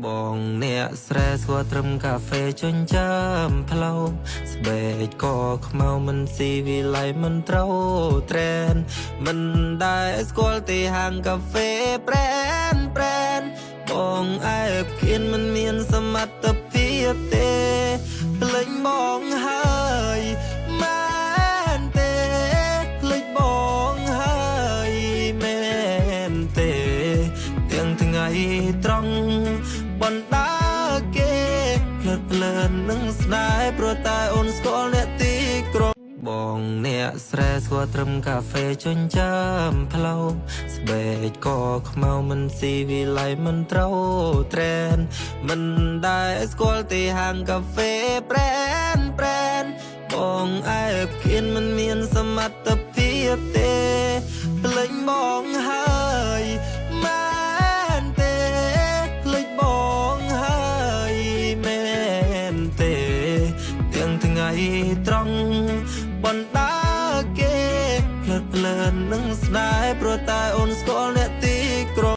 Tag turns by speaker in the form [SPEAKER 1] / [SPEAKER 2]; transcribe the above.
[SPEAKER 1] បងអ្នកស្រែស្គាល់ត្រឹមកាហ្វេចិញ្ចើមផ្លូវស្បែកកខ្មៅមិនស៊ីវិល័យមិនត្រូវត្រែនមិនដែលស្គាល់ទេហាងកាហ្វេប្រែនប្រែនបងអែបគៀនមិនមានសមត្ថភាពទេភ្លេចបងហើយមែនទេភ្លេចបងហើយមែនទេទាំងថ្ងៃត្រង់បណ្ដាគេភ្លើតភ្លើននឹងស្នេហ៍ព្រោះតែអូនស្គាល់អ្នកទីក្រុងបងអ្នកស្រែស្គាល់ត្រឹមកាហ្វេចិញ្ចើមផ្លូវស្បែកកខ្មៅមិនស៊ីវិល័យមិនត្រូវត្រែនមិនដែលស្គាល់ទេហាងកាហ្វេប្រែនប្រែនបងអែបគៀនមិនមានសមត្ថភាពទេភ្លេចបងហើយមែនទេភ្លេចបងហើយមែនទេទាំងថ្ងៃត្រង់បណ្ដាគេភ្លើតភ្លើននឹងស្នេហ៍ព្រោះតែអូនស្គាល់អ្នកទីក្រុង។